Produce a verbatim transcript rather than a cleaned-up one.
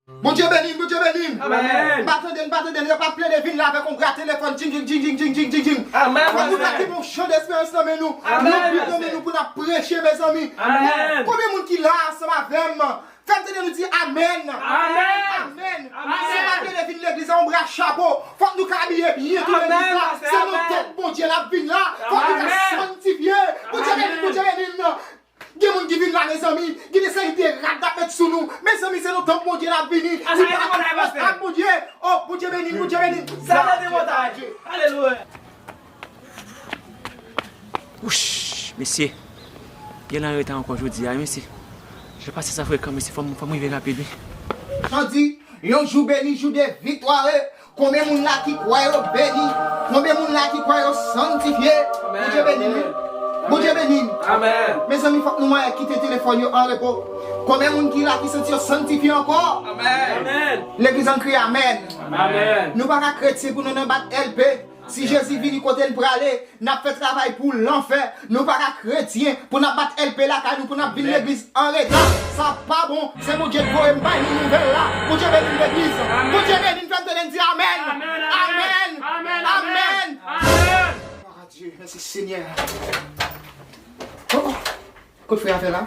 Bondye beni n, Bondye beni n. Amèn. M pa tande n, m pa tande n, yo pa plede vin la avèk yon bra telefòn, djing, djing, djing, djing, djing, djing, djing. Amèn, Fòk nou ta pastè. Gen yon chan desperans nan men nou. Amèn, yon Bib nan men pastè. Nou pou n ap preche, mezanmi. Amèn. Konbyen moun ki la ansanm avè m? Fè m tande nou di amèn. Amèn. Amèn. Amèn. Se pa plede vin legliz an, yon bra chapo. Fòk nou ka abiye byen tou legliz la. Amèn, pastè, amèn. Se nan tanp Bondye n ap vin la. Fòk nou ka sanntifye. Bondye beni n, Bondye beni n. Gen moun ki vin la, mezanmi, gen de seri de rad n ap met sou nou. Mezanmi, se nan tanp Bondye n ap vini. Se pa avèk fòs ak Bondye. Oh, Bondye beni n, Bondye beni n. Sa se demontaj. Alelouya. Wouch, mesye. Gen lan reta ankò jodi a, wi, mesye. Jan pase sa frekan, mesye, fò m, fò m rive rapid, wi. Jan di, yon jou beni, jou de viktwa. Konbyen moun la ki kwè yo beni? Konbyen moun la ki kwè yo sanntifye? Amèn. Bondye beni n, wi. Bondye beni n. Amèn. Mezanmi, fòk nou manyen kite telefòn yo an repo. Konbyen moun ki la ki santi yo sanntifye ankò? Amèn. Amèn. Legliz an kriye amèn. Amèn. Nou pa ka kretyen pou nou nan bat L P. Si Jezi vini kote n prale, n ap fè travay pou lanfè. Nou pa ka kretyen pou n ap bat L P lakay nou, pou n ap vin legliz an reta. Sa pa bon. Se Bondye k voye m bay nou nouvèl la. Bondye beni n, legliz. Amèn. Bondye beni n, fè m tande n di amèn. Amèn, amèn. Amèn. Amèn, amèn. Amèn. Amèn. Glwa a Dye. Mèsi, Senyè. Oh, oh. Kote frè a fè la?